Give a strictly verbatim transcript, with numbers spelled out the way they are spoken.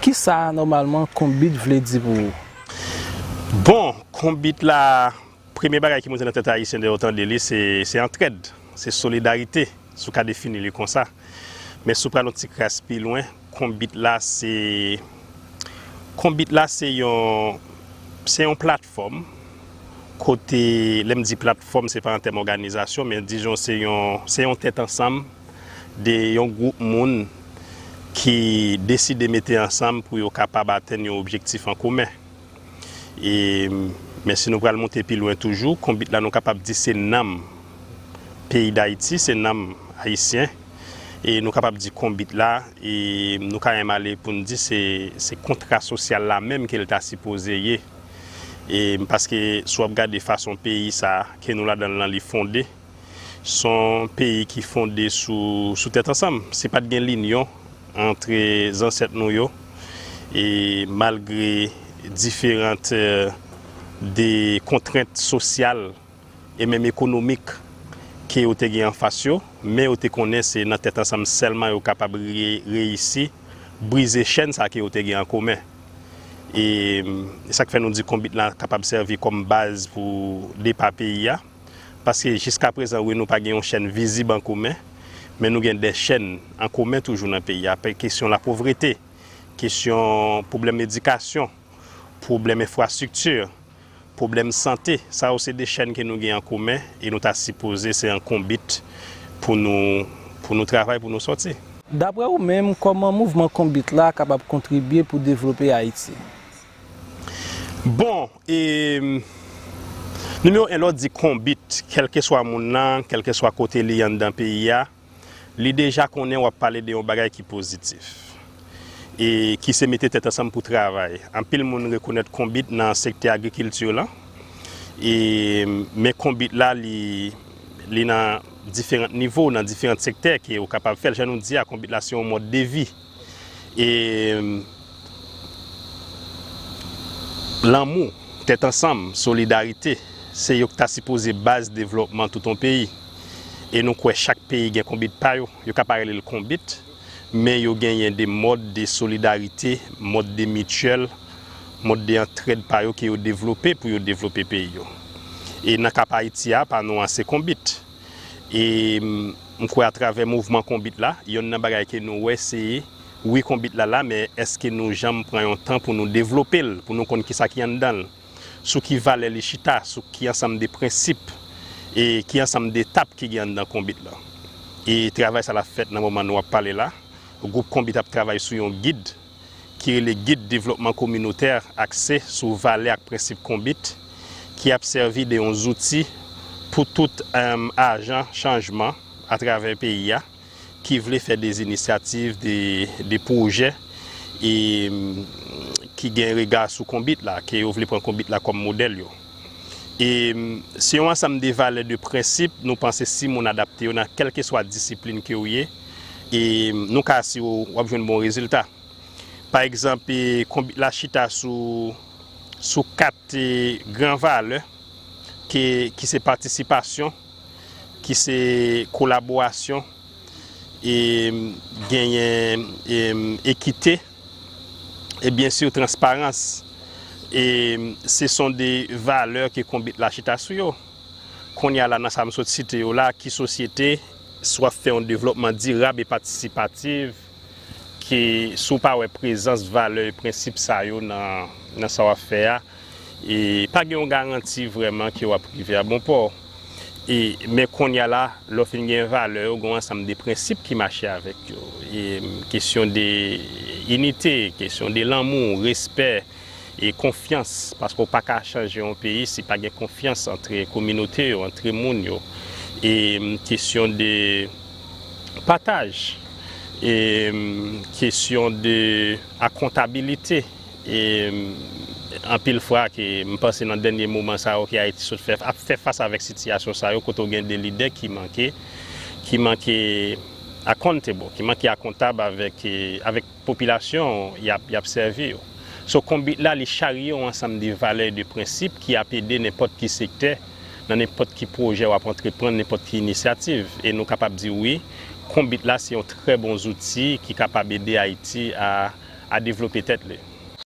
Kisa nòmalman konbit vle di pou ou? Bon, konbit la, premye bagay ki monte nan tèt Ayisyen lè yo tande li, se, se antrèd, se solidarite, si w ka defini li konsa. Men si w pral yon ti kras pi lwen, konbit la se, konbit la se yon, se yon platfòm kote, lè m di platfòm, se pa an tèm òganizasyon, men dijon se yon, se yon tèt ansanm de yon gwoup moun ki deside mete ansanm pou yo kapab atenn yon objektif an komen. E, men si nou pral monte pi lwen toujou, konbit la nou kapab di se nanm peyi Dayiti, se nanm ayisyen. E nou kapab di konbit la, e nou ka menm ale pou n di se, se kontra sosyal la menm ke l ta sipoze ye. E paske si w ap gade fason peyi sa a ke nou ladan l lan li fonde, s on peyi ki fonde sou, sou tèt ansanm. Si pa t gen linyon antre zansèt nou yo, e malgre diferant, eh, de kontrent sosyal e menm ekonomik ke yo te gen anfas yo, men yo te konnen se nan tèt ansanm sèlman yo kapab re-, reyisi brize chèn sa ke yo te gen an komen. E, e sa k fè nou di konbit la kapab sèvi kòm baz pou depa peyi a. Paske jiskaprezan, wi, nou pa gen yon chèn vizib an komen, men nou gen de chèn an komen toujou nan peyi a. Pe-, kesyon lapovrete, kesyon pwoblèm edikasyon, pwoblèm enfrastrikti, pwoblèm sante, sa yo se de chèn ke nou gen an komen e nou ta sipoze se an konbit pou nou, pou nou travay, pou nou sòti. Daprè ou menm, kòman mouvman konbit la kapab kontribye pou devlope Ayiti? Bon, e, nimewo en, lè w di konbit, kèlkeswa moun nan, kèlkeswa kote li anndan peyi a, li deja konnen w ap pale de yon bagay ki pozitif e ki se mete tèt ansanm pou travay. Anpil moun rekonèt konbit nan sektè agrikilti lan, e, men konbit la, li, li nan diferan nivo, nan diferan sektè ke ou kapab fè l. Jan nou di a, konbit la se yon mòd de vi. E, lanmou, tèt ansanm, solidarite, se yo ki ta sipoze baz devlòpman tout yon peyi. E nou kwè chak peyi gen konbit pa yo. Yo ka pa rele l konbit, men yo genyen de mòd de solidarite, mòd de mityèl, mòd de antrèd pa yo ke yo devlope pou yo devlope peyi yo. E nan ka pa Ayiti a, pa nou an se konbit. E, m, m kwè atravè mouvman konbit la, yonn nan bagay ke nou wè se, wi, konbit la la, men èske nou janm pran yon tan pou nou devlope l, pou nou konn kisa ki anndan l, sou ki valè li chita, sou ki ansanm de prensip, e ki ansanm de etap ki gen anndan konbit la. E travay sa l ap fèt nan moman nou ap pale la. Gwoup konbit ap travay sou yon gid ki rele Gid Devlòpman Kominotè Akse sou Valè ak Prensip Konbit, ki ap sèvi de yon zouti pou tout, em, ajan chanjman atravè peyi a ki vle fè de inisyativ, de, de pwojè, e, em, ki gen rega sou konbit la, ke yo vle pran konbit la kòm modèl yo. E, em, se yon ansanm de valè, de prensip, nou panse si moun adapte yo nan kèlkeswa disiplin ke w ye, e, em, nou ka asire w w ap jwenn bon rezilta. Pa egzanp, e, konbit la chita sou, sou kat, e, gran valè ke, ki se patisipasyon, ki se kolaborasyon, e, genyen, e, ekite, e byen si transparans. E, se son de valè ke konbit la chita sou yo. Kounye a la, nan sa m sot site yo la, ki sosyete, si w ap fè yon devlòpman dirab e patisipatif, ki, si w pa wè prezans valè e prensip sa yo nan, nan sa w ap fè a, e pa gen yon garanti vrèman ke w ap rive a bon pò. E, men kounye a la, lè w fin gen valè yo, gen yon ansanm de prensip ki mache avèk yo. E, kesyon de inite, kesyon de lanmou, respè, e konfyans, paske w pa ka chanje yon peyi si pa gen konfyans antre kominote yo, antre moun yo. E, kesyon de pataj, e, kesyon de akontabilite, e, anpil fwa ke m panse nan dènye moman sa yo ke Ayiti sot fè, ap fè fas avèk sitiyasyon sa yo, kote w gen de lidè ki manke, ki manke accountable, ki manke akontab avèk, e, avèk popilasyon y ap, y ap sèvi yo. So, konbit la, li charye yon ansanm de valè e de prensip ki ap ede nenpòt ki sektè, nan nenpòt ki pwojè w ap antreprann, nenpòt ki inisyativ. E nou kapab di wi, konbit la se yon trè bon zouti ki kapab ede Ayiti a, a devlope tèt li.